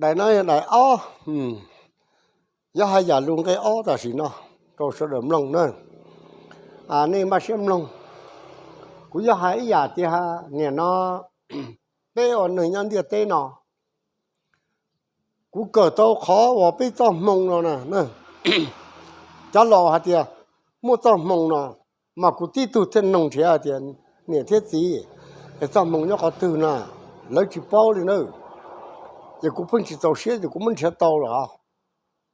Daim no yog daim ob, yog hais yam lus nqe ob tam sim no rau sawv daws mloog na. Nej npaj siab mloog, kuv yog hais ib yam tias niam no peb ua neeg nyob ntiaj teb no, kuv kawm tau qhov uas peb txoj hmoo no na. Cov laus hais tias muaj txoj hmoo no, mas kuv tib tug thiaj noog nrhiav tias niam thiab txiv, es txoj hmoo nyob qhov twg na? Lawv tsis paub li na. Ces kuv pheej tsis txaus siab ces kuv muab nrhiav tau los.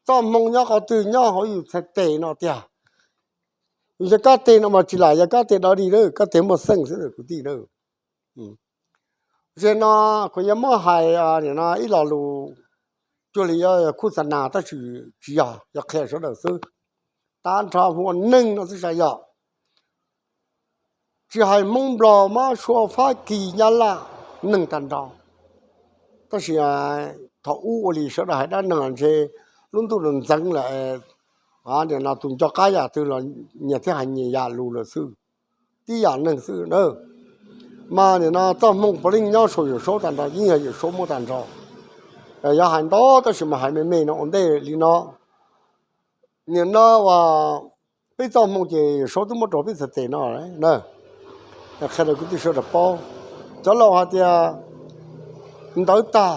Txoj hmoo nyob qhov twg? Nyob hauv yus txhais tes no tiag. Yus cov kab teg no mas tsis lam yog kab teg dog dig na, kab teg muaj xeej xwb kwv tij na. Ces no kuv yuav muab hais ib lo lus cuag li yuav khuj xa nas tab sis tsis yog, yog qhia sawv daws xwb. Tag nrho ua neeg no xwb sav yog tsis hais Hmoob, Nplog, Mab, Suav, Fab Kis, Nyab Laj, neeg tag nrho. Tab sis thaum ub ua li sawv daws hais dab neeg ntshe lub ntuj los ntxeev lawm, nim no tus nco qab yam twg los nyias thiaj hais nyias yam lus lawm xwb. Tib yam neeg xwb na. Mas nim no txoj hmoo puav leej nyob saum Yawm Saub tag nrho, yeej yog Yawm Saub muaj tag nrho. Yog hais ntau tab sis mas hais me me no ua ntej li no. Nim no uas peb txoj hmoo ces Yawm Saub twb muab rau peb txhais tes no na. Qhia rau kwv tij sawv daws paub. Cov laus hais tias ntawv tag,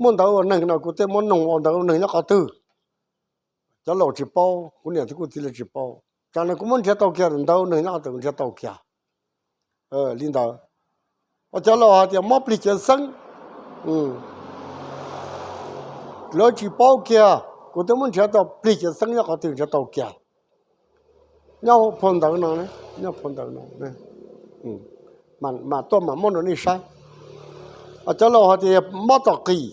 muaj ntawv ua neeg no kuv thiaj muab noog ua ntawv ua neeg nyob qhov twg. Cov laus tsis paub, kuv niam thiab kuv txiv lawv tsis paub. Tsam no kuv muab nrhiav tau kiag ntawv ua neeg nyob qhov twg nrhiav tau kiag li ntawd. Ua cov laus hais tias mob plig cev xeeb, lawv tsis paub kiag, kuv twb muab nrhiav tau plig cev xeeb nyob qhov twg nrhiav tau kiag. Nyob phau ntawv no, nyob phau ntawv no, mas tuaj mam muab rau nej saib. Cov laus hais tias mob txom qis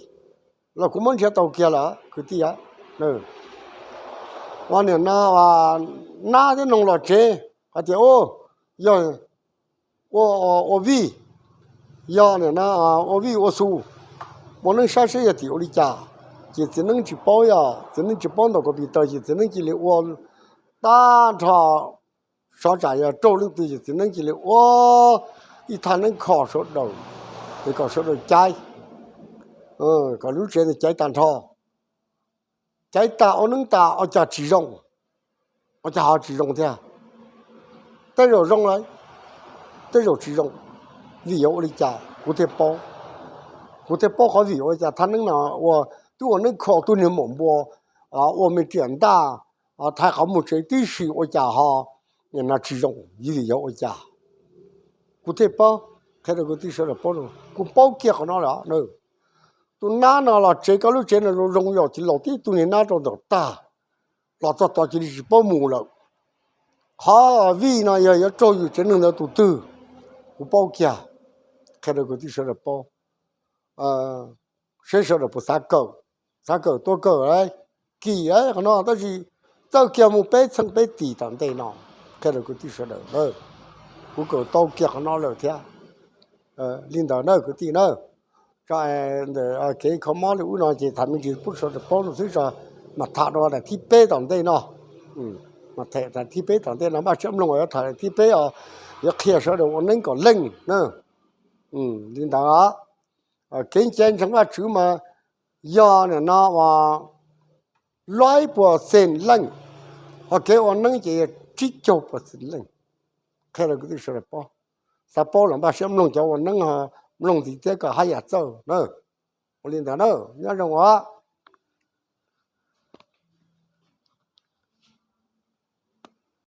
los kuv muab nrhiav tau kiag lawm kwv tij. Ua nim no nab thiab noog los tsev hais tias yog ua vij, yog nim no ua vij ua xu, ua neeb saib seb yog tim ua li cas. Ces txiv neeb tsis paub, yog txiv neeb tsis paub ntaus computer ces txiv neeb cia li ua tag nrho. Sov tsam yog raug leej twg ces txiv neeb cia li ua ib thaj neeb kho sawv daws, es kom sawv daws caiv, kom lub tsev ntawd caiv tag nrho. Caiv tas ua neeb tas ua cas tsis zoo, ua cas ho tsis zoo thiab? Tej zaum zoo lawm, tej zaum tsis zoo. Vim yuav ua li cas kuv thiaj paub, kuv thiaj paub qhov vim ua li cas thaj neeb no ua, twb ua neeb kho tug niag maum npua, ua me riam ntaj, thaiv qhov muag tsev tib si ua cas ho nim no tsis zoo, vim yuav ua cas. Kuv thiaj paub, qhia rau kwv tij sawv daws paub, kuv paub kiag qhov no lawm. Tus nab no los tsev, koj lub tsev no zoo zoo yog cia li los tib tug niag nab rau ntawm tag, los txog tod cia li tsis paub mus lawm. Qhov vij no yog yuav raug yus tsev neeg ntawd tus twg, kuv paub kiag, qhia rau kwv tij sawv daws paub. Seb sawv daws puas xav kawm, xav kawm tuaj kawm, kim qhov no tab sis txawj kiag mus peb txheej peb tim tom ntej no, qhia rau kwv tij sawv daws. Kuv kawm tau kiag qhov no lawm thiab. Li ntawd na kwv tij na, tso ntawm kev kho mob li ub no ces tham me ntsis pub sawv daws paub no xwb tso, mas tham rau daim thib peb tom ntej no. Mas tham daim thib peb tom ntej no, npaj siab mloog yuav tham daim thib peb os, yuav qhia sawv daws ua neeb kom leej na. Li ntawd, kev ncav ntseeg Vajtswv mas yog nim no uas laib puas xees leej, ho kev ua neeb ces yog tsib caug puas xees leej. Qhia rau kwv tij sawv daws paub, xav paub los npaj siab mloog cov ua neeb, mloog ntxiv thiab kom haj yam txawj na. Ua li ntawd na, nyob zoo os.